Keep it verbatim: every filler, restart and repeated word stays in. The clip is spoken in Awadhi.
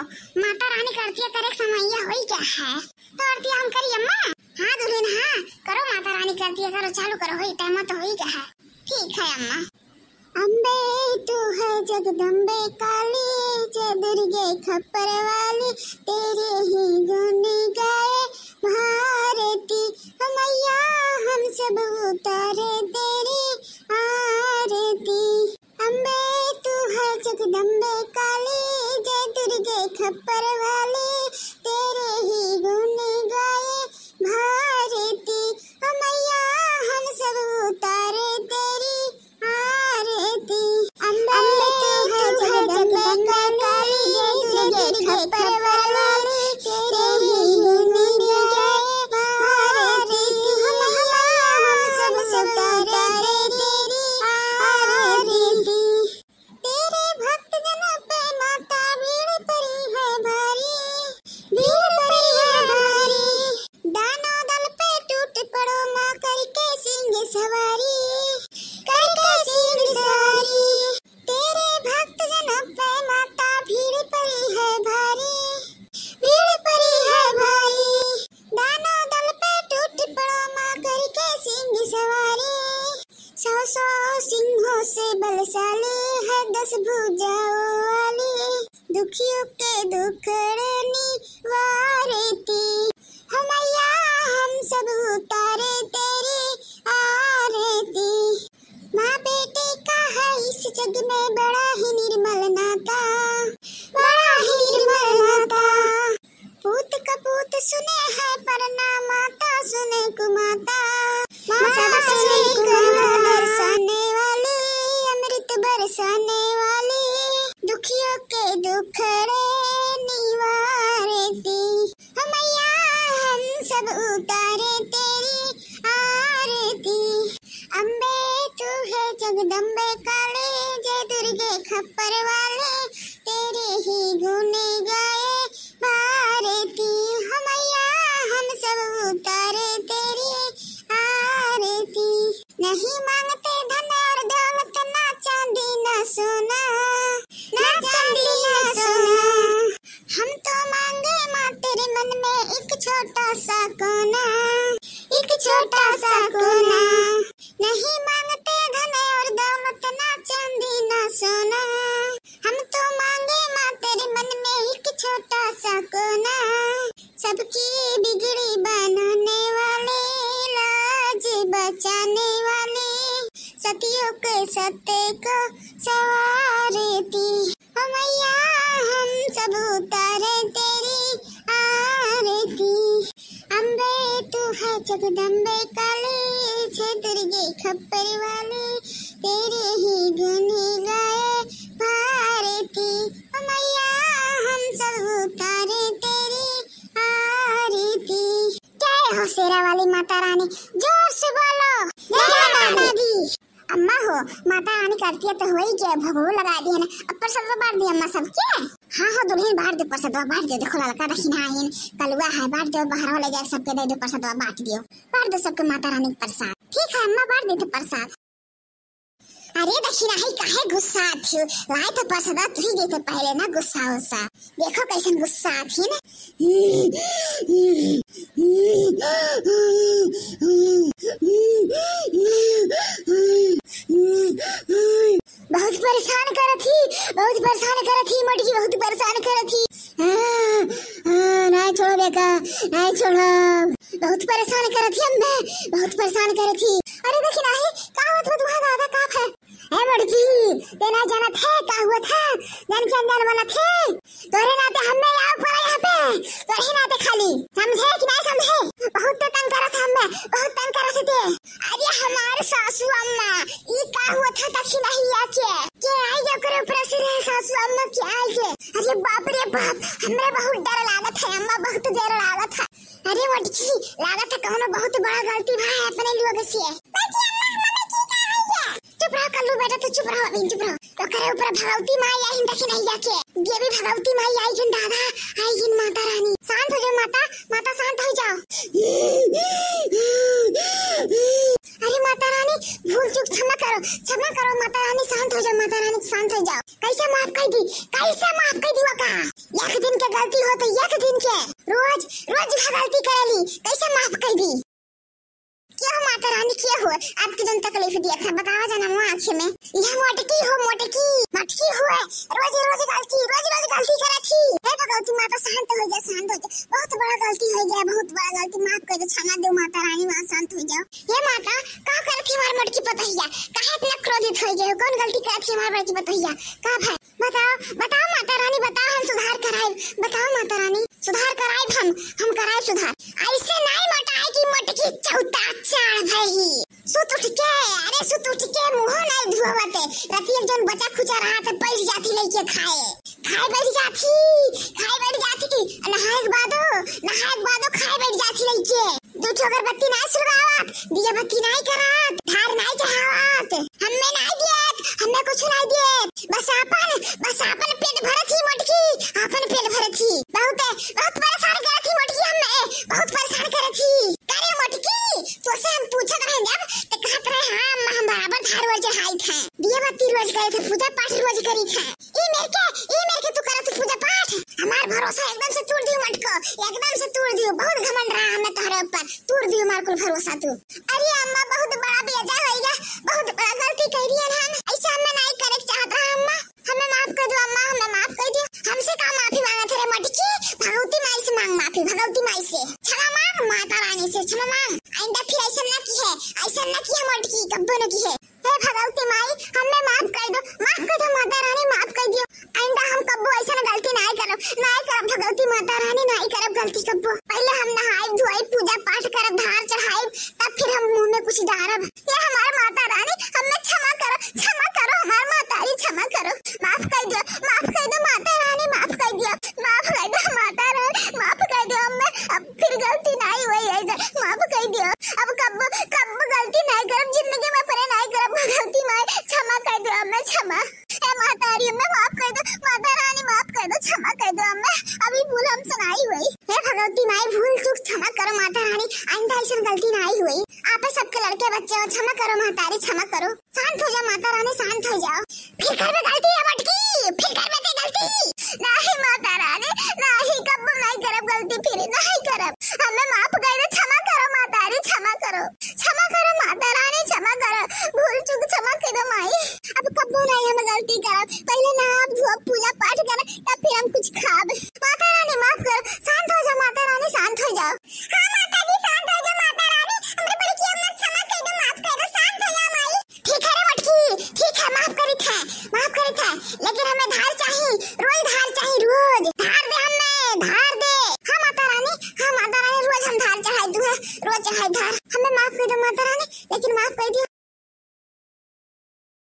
माता रानी क अरतिया करे क समइया होई गया है। तो अरतिया हम करी अम्मा? हाँ दुल्हिन, हाँ करो, माता रानी क अरतिया करो, चालू करो, होई टाइम तो होई गया है। ठीक है अम्मा। अम्बे तू है जगदम्बे काली, जय दुर्गे खप्पर वाली, तेरे ही गुण गाए भारती। ओ मैया हम सब उतारे तेरी आरती। अम्बे तू है जगदम्बे काली, जय दुर्गे खप्पर वाली, तेरे ही गुण गाए भारती। ओ मैया हम सब उतारे तेरी आरती। अम्बे तू है जगदम्बे काली, जय दुर्गे खप्पर वाली, तेरे ही गुण गाए भारती। ओ मैया हम सब उतारे तेरी आरती। तेरे भक्त जनों पे माता भीड़ पड़ी है भारी, भीड़ पड़ी है भारी। दानव दल पे टूट पड़ो माँ करके सिंह सवारी, करके सिंह सवारी। तेरे भक्त जनों पे माता भीड़ पड़ी है भारी, भीड़ पड़ी है भारी। दानव दल पे टूट पड़ो माँ करके सिंह सवारी। सौ सौ सिंहों से बलशाली है दस भुजाओं वाली, दुखियों के दुखड़े निवारती। हो मैया हम सब उतारे तेरी आरती। माँ बेटे का है इस जग में बड़ा ही निर्मल नाता, बड़ा ही निर्मल नाता। पूत कपूत सुने है परना, माता सुने कुमाता। माँ सब सुने कुमाता। दरसाने वाली, अमृत बरसाने वाली, दुखियों के दुखड़े निवारती। हो मैया हम सब उतारे तेरी आरती। अम्बे तू है जगदम्बे काली, जय दुर्गे खप्पर वाली, तेरे ही गुण गाए भारती। हो मैया हम सब उतारे तेरी आरती। नहीं मांगते धन और दौलत, ना चांदी ना सोना, ना चांदी ना सोना। हम तो मांगे माँ तेरे मन में एक छोटा सा कोना, एक छोटा सा कोना। नहीं मांगते धन और दौलत, ना चांदी ना सोना। हम तो मांगे माँ तेरे मन में एक छोटा सा कोना। सबकी बिगड़ी बनाने वाले, लाज बचाने वाले, सतियों के सत्य को संवारती। हो मैया हम सब उतारे तेरी आरती। अम्बे तू है जगदम्बे काली, जय दुर्गे खप्पर वाली, तेरे ही गुण गाए भारती। ओ मैया हम सब उतारे तेरी आरती। जय हो शेरा वाली माता रानी, जोर से बोलो, जय माता दी। अम्मा हो, माता रानी क अरतिया तो होई गया, भोगो लगा दिए ना, अब प्रसाद बांट दी अम्मा सबके। हाँ हो दुल्हिन, बांट दे प्रसाद, बांट दे। देखो ललका दखिना आइन, कलुआ है, बांट दे, बाहर ले जाए सबके दे दो प्रसाद, बांट दियो, बांट दो सबके माता रानी क प्रसाद। ठीक है अम्मा, बांट देते प्रसाद। अरे दखिना ही काहे गुस्सा थी, लाए तो प्रसाद तू ही देते पहले ना, गुस्सा उस्सा। देखो कैसन गुस्सा थी ना। बहुत परेशान करत ही, बहुत परेशान करत ही, मोटकी बहुत परेशान करत ही। हाँ, हाँ, नाहीं छोड़ब एका, नाहीं छोड़ब। बहुत परेशान करत ही अम्मे, बहुत परेशान करत ही। अरे दखिना ही, का होत बा तुम्हारा दादा, का है? ए मोटकी, ते ना जानत है का हुआ था? जान के अनजान बनत है? तोरे नाते हम्मे आव पड़ा यहाँ पे, तोरे नाते खाली। समझे कि नहीं समझे? बहुत तो तंग करत है हम्मे, बहुत तंग करत है ते। अरे हमारे सासू अम्मा, ई का हुआ था दखिनहिया के? के आई के ओकरे ऊपर से रहे सासू अम्मा के आई के। अरे बाप रे बाप, हमरे बहुत डर लागत है अम्मा, बहुत डर लागत है। अरे मोटकी, लागत है कौनो बहुत बड़ा गलती भा है अपने लोग से। बाकी अम्मा, मम्मी की का है ये? चुप रहो कल्लू बेटा, तू चुप रहो, अभी चुप रहो। ओकरे ऊपर भगवती माई आइन दखिनहिया के। देवी भगवती माई आइन दादा, आइन माता रानी। शांत हो जाओ माता, माता शांत हो जाओ। अरे माता रानी, भूल चूक क्षमा करो, क्षमा करो माता रानी, शांत हो जाओ माता रानी, शांत हो जाओ। कैसे माफ कर दी, कैसे माफ कर दी ओका? एक दिन के गलती हो तो एक दिन के, रोज, रोज का गलती करेली, कैसे माफ कर दी? क्या हो माता रानी, क्या हो? आपके जन तकलीफ दिया था, बतावा जना मुआ आँखें में। यह मोटकी हो, मोटकी, मोटकी हो, रोज, रोज गलती, रोज, रोज गलती करत ही। हे भगवती माता, शांत हो जा, शांत हो जा, बहुत बड़ा गलती हो गया, बहुत बड़ा गलती, माफ कर दो, क्षमा दो माता रानी, माँ शांत हो जाओ। ये माता, का करत ही हमार मोटकी पतोहिया, काहे इतना क्रोधित हो गए हो? कौन गलती करत ही हमार मोटकी पतोहिया? का भाई? बताओ, बताओ माता रानी, बताओ, हम सुधार कराइब। बताओ माता रानी, सुधार कराइब हम, हम कराइब सुधार। ऐसे नाहीं मोटाए कि मोटकी चौता चाढ़ भई। सुत उठ के, अरे सुत उठ के मुँह नाहीं धोवते। राती एक जन बचा खुचा रहा था, बैठ जाती लइके खाए। खाए बैठ जाती, खाए बैठ जाती। नहाए के बादो, नहाए के बादो खाए बैठ जाती लइके। दू ठो अगरबत्ती नाहीं सुलगावत, दिया बत्ती नाहीं करत, ढार नाहीं चढ़ावत, हमें नाहीं दियत, हमें कुछ नाहीं दियत। बस आपन, बस आपन पेट भरत ही मोटकी, आपन पेट भरत ही। बहुत, बहुत परेशान करत ही मोटकी हमें, बहुत परेशान करत ही। करे मोटकी, तोसे हम पूछत रहे जब, ते कहत रहे, "हाँ अम्मा, हम बराबर ढार वार चढ़ाई थे, दिया बत्ती रोज करे थे, पूजा पाठ रोज करी थे। ई मेर के, ई मेर के तू करत पूजा पाठ?" हमार भरोसा एकदम से तोड़ दियो मोटको, एकदम से तोड़ दियो। बहुत घमंड रहा हमें तोहरे ऊपर, तोड़ दियो हमार कुल भरोसा तू। अरे अम्मा, बहुत बड़ा बेजा होइगा, बहुत बड़ा गलती कइ दिया हम। ऐसे हमें नाहीं करे के चाहत रहा अम्मा, हमें माफ कर दो अम्मा, हमें माफ कर दो। हमसे का माफी मांगत है रे मोटकी? भगवती माई से मांग माफी, भगवती माई से। क्षमा मांग माता रानी से, क्षमा मांग। आइंदा फिर ऐसा ना की है, ऐसा ना की है मोटकी, कब्बो ना की है। हे भगवती माई, हमें माफ कर दो, माफ कर दो माता रानी, माफ कर दियो। आइंदा हम कब्बो ऐसा गलती नाहीं करब, नाहीं करब भगवती माता रानी, नाहीं करब गलती कब्बो। पहले हम नहाई धोई, पूजा पाठ करब, ढार चढ़ाई, तब फिर हम मुँह में कुछ डारब। हे हमार माता रानी, हमें क्षमा करो, क्षमा करो हमार माता रानी, क्षमा करो, माफ कर दियो, माफ कर दो माता रानी, माफ कर दियो, माफ कर दो माता रानी, माफ कर दियो। हमें अब फिर गलती नाहीं होई ऐसा, माफ कर दियो। अब कब, कब गलती नाहीं करब, जिंदगी में फिर नाहीं करब। भगवती माई, क्षमा कर दो हमें, क्षमा। हे माता रानी, हमें माफ कर दो, माता रानी माफ कर दो, क्षमा कर दो हमें, अभी भूल हमसे नाहीं होई। हे भगवती माई, भूल चूक क्षमा करो माता रानी, आइंदा ऐसा गलती नाहीं होई। आपे सबके लड़के बच्चे हो, क्षमा करो माता रानी, क्षमा करो। शांत हो जाओ माता रानी, शांत हो जाओ। फिर करबे गलती है मोटकी, फिर करबे ते गलती। नाहीं माता रानी, नाहीं, कब्बो नाहीं करब गलती फिर, नाहीं करब। हमें माफ कर दो, क्षमा करो माता रानी, क्षमा करो, क्षमा करो माता रानी, क्षमा करो, भूल चूक क्षमा कर दो माई। अब कब्बो नाहीं हम गलती करब, पहले नहाब धोब, पूजा पाठ करब, तब फिर हम कुछ खाब। माता रानी माफ करो, शांत हो जाओ माता रानी, शांत हो जाओ। हाँ माता जी, शांत हो जाओ माता रानी, हमरे बड़की अम्मा क्षमा कर दो, माफ कर दो, शांत हो जाओ माई। ठीक है रे मोटकी, ठीक है, माफ करित है, माफ करित है, लेकिन हमें धार चाही, रोज धार चाही, रोज धार दे हमें, धार दे। हाँ माता रानी, हाँ माता रानी, रोज हम धार चढ़ाई दू है, रोज चढ़ाई धार। हमें माफ कर दो माता रानी, लेकिन माफ कर दियो।